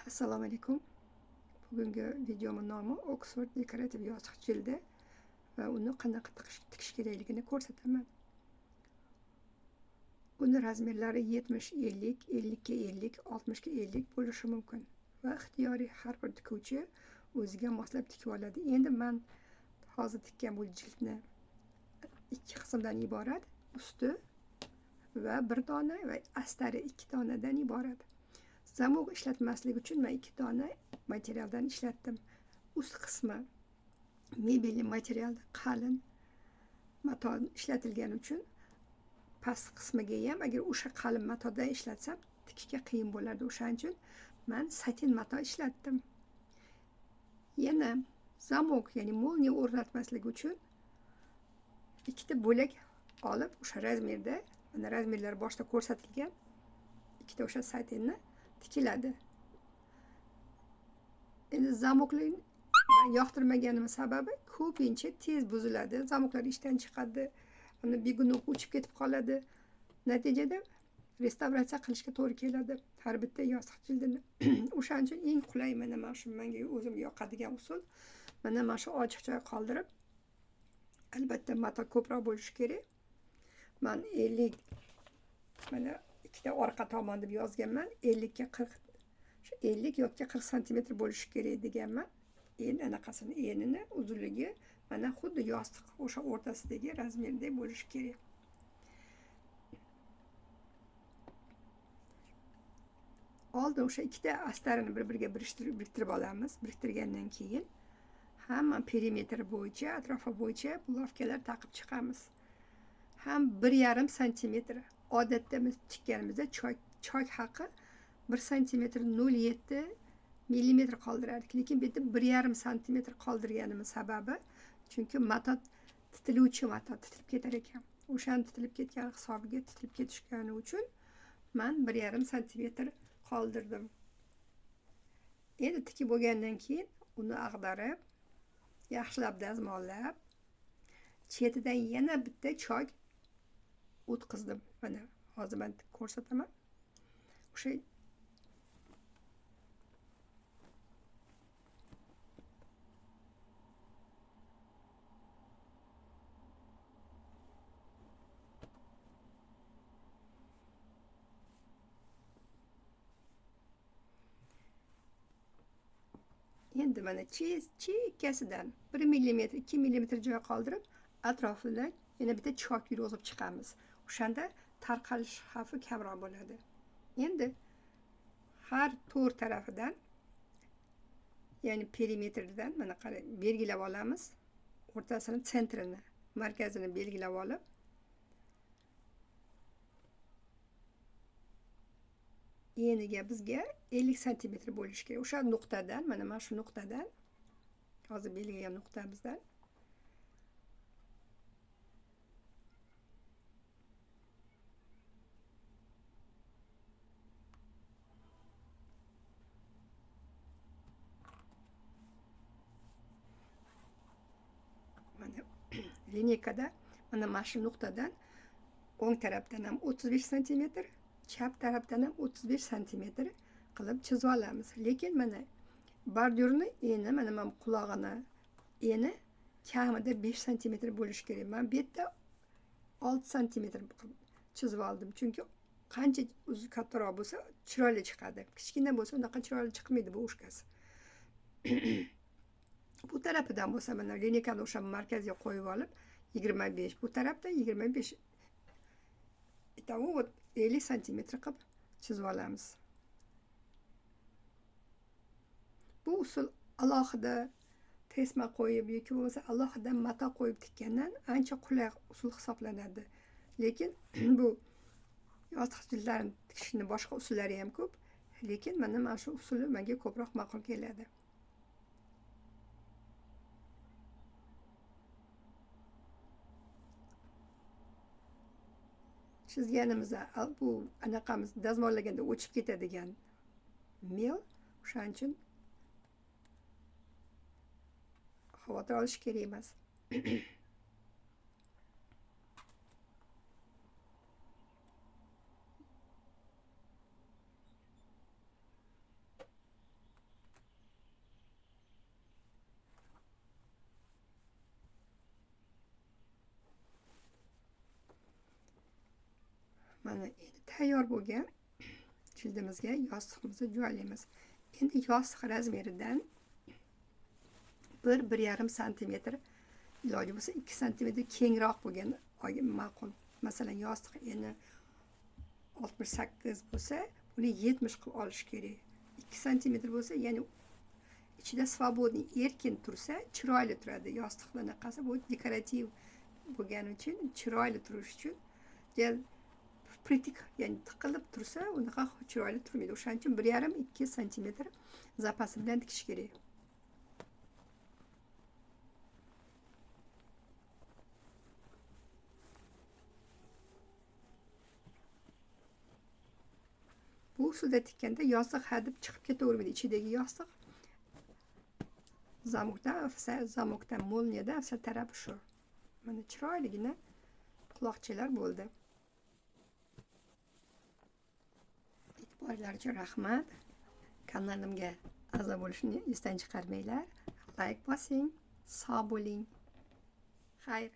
Assalomu alaykum. Bugungi videomiz nomi Oxford dekorativ yostiq jildi va uni qanaqa tikish kerakligini ko'rsataman. Uni razmerlari 70 50, 50 ga 50, 60 ga 50 bo'lishi mumkin va ixtiyoriy har bir tikuvchi o'ziga moslab tikib oladi. Endi men hozir tikkan bu jildni ikki qismdan iborat, usti va bir dona va astari ikki donadan iborat. Zamok ishlatmaslik uchun men ikki dona materialdan ishlatdim. Ust qismi mebelli materialda qalin mato ishlatilgani uchun past qismiga ham agar o'sha qalin matodan ishlatsam tikishga qiyin bo'lardi. O'shaning uchun men satin mato ishlatdim. Yana zamok, ya'ni molniya o'rnatmaslik uchun ikkita bo'lak olib o'sha razmerda, mana razmerlar boshda ko'rsatilgan ikkita o'sha satinni tikiladi. Endi zamokni men yoqtirmaganim sababi ko'pincha tez buziladi, zamoklar ishdan chiqadi, uni begunok uchib ketib qoladi. Natijada restavratsiya qilishga to'g'ri keladi har bitta yostiq jildini. O'shaning uchun eng qulay mana shu menga o'zimga yoqadigan usul, mana shu ochiq joy qoldirib, albatta mato ko'proq bo'lishi kerak. Men 50 mana ikkita orqa tomon deb yozganman, 50 ga 40, shu 50 yoki 40 santimetr bo'lishi kerak deganman. Endi anaqasini enini uzunligi mana xuddi yostiq o'sha o'rtasidagi razmerda bo'lishi kerak. Oldin o'sha ikkita astarini bir-biriga biriktirib olamiz. Biriktirgandan keyin hamma perimetr bo'yicha, atrofi bo'yicha bulavkalar taqib chiqamiz. Ham 1,5 santimetr. Odatda biz tikkanimizda chok haqi 1 santimetr 0,7 millimetr qoldirardik. Lekin bu yerda 1,5 santimetr qoldirganimiz sababi, chunki mato titiluvchi mato titilib ketar ekan. O'shani titilib ketgan hisobiga titilib ketishgani uchun men 1,5 santimetr qoldirdim. Endi tikib bo'lgandan keyin uni ag'darib, yaxshilab dazmollab, chetidan yana bitta chok o'tkazdim. Mana hozir men ko'rsataman. O'sha endi mana chekkasidan 1 millimetr, 2 millimetr joy qoldirib, atrofini yana bitta chok yurg'izib chiqamiz. O'shanda tarqalish xavfi kamroq bo'ladi. Endi har to'rt tarafidan, ya'ni perimetrdan mana qarang, belgilab olamiz. O'rtasini, sentrini, markazini belgilab olib, eniga bizga 50 santimetr bo'lishi kerak. O'sha nuqtadan, mana shu nuqtadan, hozir belgilagan nuqtamizdan mana lineykada mana shu nuqtadan o'ng tarafdan ham 35 santimetr, chap tarafdan ham 35 santimetr qilib chizib olamiz. Lekin mana bordyurni eni, mana qulog'ini eni kamida 5 santimetr bo'lishi kerak. Men bu yerda 6 santimetr qilib chizib oldim. Chunki qancha uzun kattaroq bo'lsa chiroyli chiqadi. Kichkina bo'lsa unaqa chiroyli chiqmaydi bu ushkasi. Bu tarafidan bo'lsa mana lineykani o'sha markazga qo'yib olib 25, bu tarafdan 25, итого вот 50 santimetr qilib chizib olamiz. Bu usul alohida tesma qo'yib yoki bo'lmasa alohida mato qo'yib tikkandan ancha qulay usul hisoblanadi. Lekin bu yostiq jildlarini tikishning boshqa usullari ham ko'p, lekin mana shu usuli menga ko'proq ma'qul keladi. Chizganimizda bu anaqamiz dazmollaganda o'chib ketadigan mel, o'shaning uchun xavotir olish kerak emas. Mana endi tayyor bo'lgan jildimizga yostiqimizni joylaymiz. Endi yostiq razmeridan 1-1,5 santimetr, iloji bo'lsa 2 santimetr kengroq bo'lgan ma'qul. Masalan, yostiq eni 68 bo'lsa, buni 70 qilib olish kerak. 2 santimetr bo'lsa, ya'ni ichida svobodniy erkin tursa, chiroyli turadi. Yostiqni anaqasi bu dekorativ bo'lgani uchun, chiroyli turishi uchun pritik, ya'ni tiqilib tursa, unaqa chiroyli turmaydi. O'shaning uchun 1,5-2 santimetr zapasi bilan tikish kerak. Bu usulda tikkanda yostiq hadeb chiqib ketavermaydi. Ichidagi yostiq zamokdan, molniyadan afzal tarafi shu. Mana chiroyligina quloqchalar bo'ldi. E'tiboringiz uchun rahmat. Kanalimga a'zo bo'lishni esdan chiqarmanglar. Like bosing. Sog' bo'ling. Xayr.